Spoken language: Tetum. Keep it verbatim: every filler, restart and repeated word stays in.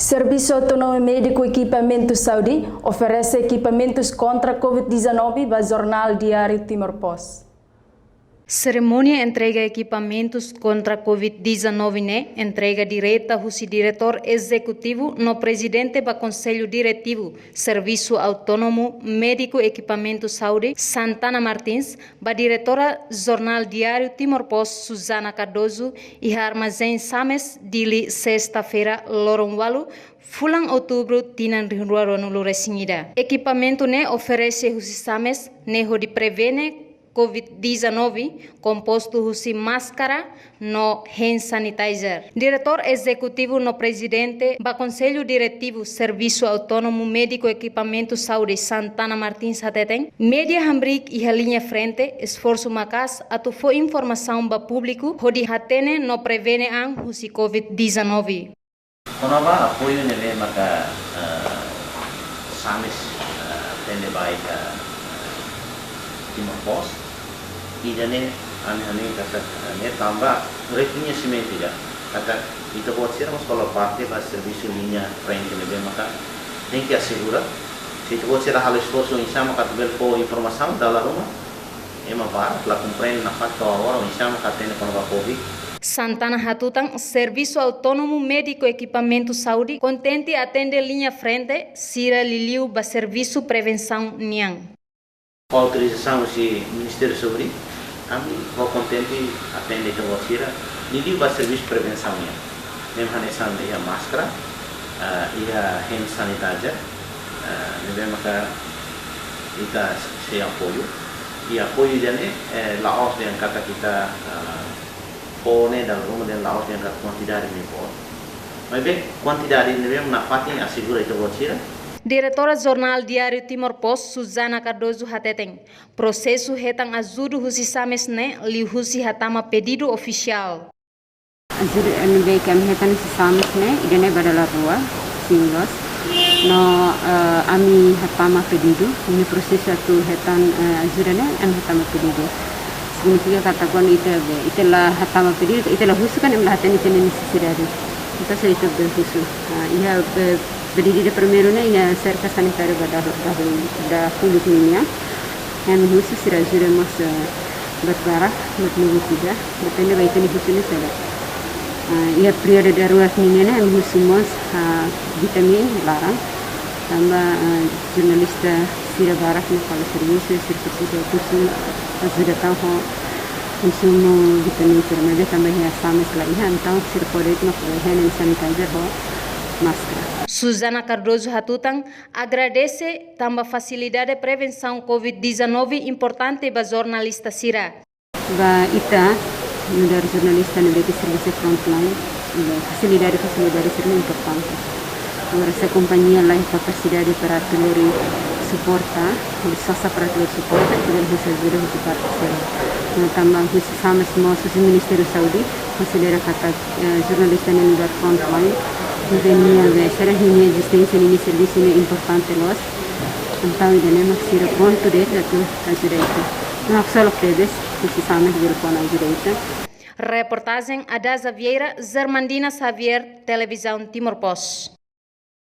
Servisu Autónomu Médiku Ekipamentu Saúde oferese ekipamentus kontra Covid dezanove ba Jornál Diáriu Timor Post. Serimónia entrega ekipamentus kontra Covid dezanove ne'e entrega direta husi Diretór Ezekutivu no Prezidente ba Konsellu Diretivu Servisu Autónomu Médiku Ekipamentu Saúde, Santana Martins, ba Diretora Jornál Diáriu Timor Post, Susana Cardoso, iha Armazén Sames, Dili, sesta-feira, loron ualu, fulan Outubru, tinan rihun rua ruanulu resin ida. Ekipamentu ne'e oferese husi Sames ne'e hodi prevene Covid dezanove, kompostu husi máskara no hand sanitizer. Diretór Ezekutivu no Prezidente ba Konsellu Diretivu Servisu Autónomu Médiku Ekipamentu Saúde, Santana Martins, hateten, média hamriik iha liña frente esforsu maka'as atu fó informasaun ba públiku hodi hatene no prevene an husi Covid dezanove. Kona-ba apoiu ne'ebé maka, eh, Sames, eh, tende ba ita, eh, Timor Post, ida-ne'e ami hanoin katak, eh, ne'e tanba rekoñesimentu ida katak ita-boot sira mós halo parte ba servisu liña frente ne'ebé maka tenke asegura. Se ita-boot sira halo esforsu oinsá maka atu bele fó informasaun dala ruma ema barak la komprende nafatin to'o agora oinsá maka hatene kona-ba Covid. Santana hatutan, Servisu Autónomu Médiku Ekipamentu Saúde kontente atende liña frente sira liuliu ba servisu prevensaun nian. Ho autorizasaun husi Ministériu Saúde, ami ho kontente atende ita-boot sira liuliu ba servisu prevensaun nian. Ne'e hanesan iha máskara, ah, iha hand sanitizer, ah, ne'ebé maka ita sei apoiu. I apoiu ida-ne'e, eh, la'ós dehan katak ita, ah, fó ne'e dala ruma, dehan la'ós dehan katak kuantidade ne'e boot. Maibé kuantidade ne'ebé nafatin asegura ita-boot sira. Diretora Jornál Diáriu Timor Post, Susana Cardoso, hateten, prosesu hetan ajuda husi Sames ne'e liuhusi hatama pedidu ofisiál. Ajuda ne'ebé ke ami hetan husi Sames ne'e, ida-ne'e ba dala rua, sin loos. No, eh, ami hatama pedidu, ami prosesu atu hetan, eh, ajuda ne'e, ami hatama pedidu. Signifika katak kuandu ita be, ita la hatama pedidu, ita la husu kan ema la hatene ita-nia nesesidade. Entaun só ita be husu. Ah, iha be, pedidu ida primeiru ne'e iha serka sanitáriu ba da, da, da públiku nian. Ami husu sira ajuda mós, eh, buat barak, buat lubuk ida, depende ba ita-nia husu ne'e saida. Ah, iha períodu darurat nian ne'e ami husu mós, ah, vitamina laran. Tanba, ah, jornalista sira barak ne'e halo servisu, sira presiza husu ajuda tau ho konsumu vitamina sira ne'ebé tanba iha Sames la iha, entaun sira fó de'it mak ba iha hand sanitizer ho máskara. Susana Cardoso hatutan, agradese tanba fasilidade prevensaun Covid dezanove importante ba jornalista sira. Ba ita, nu'udar jornalista ne'ebé ke servisu frontline, ba fasilidade, fasilidade sira importante. Agora, se kompañia la iha kapasidade para atu lori suporta, lori sosa para atu lori suporta, ita bele husu ajuda husi parte sira. No tanba husi Sames mós, husi Ministériu Saúde, konsidera katak, eh, jornalista ne'e nu'udar frontline, ne'ebé nia be, sira-nia ezisténsia, nia servisu ne'e importante loos. Entaun ida-ne'e mak sira prontu de'it atu ajuda ita. No haksolok tebes, husi Sames bele fó ona ajuda ita. Reportajen Adaza Vieira, Germandina Xavier, Televizaun Timor Post.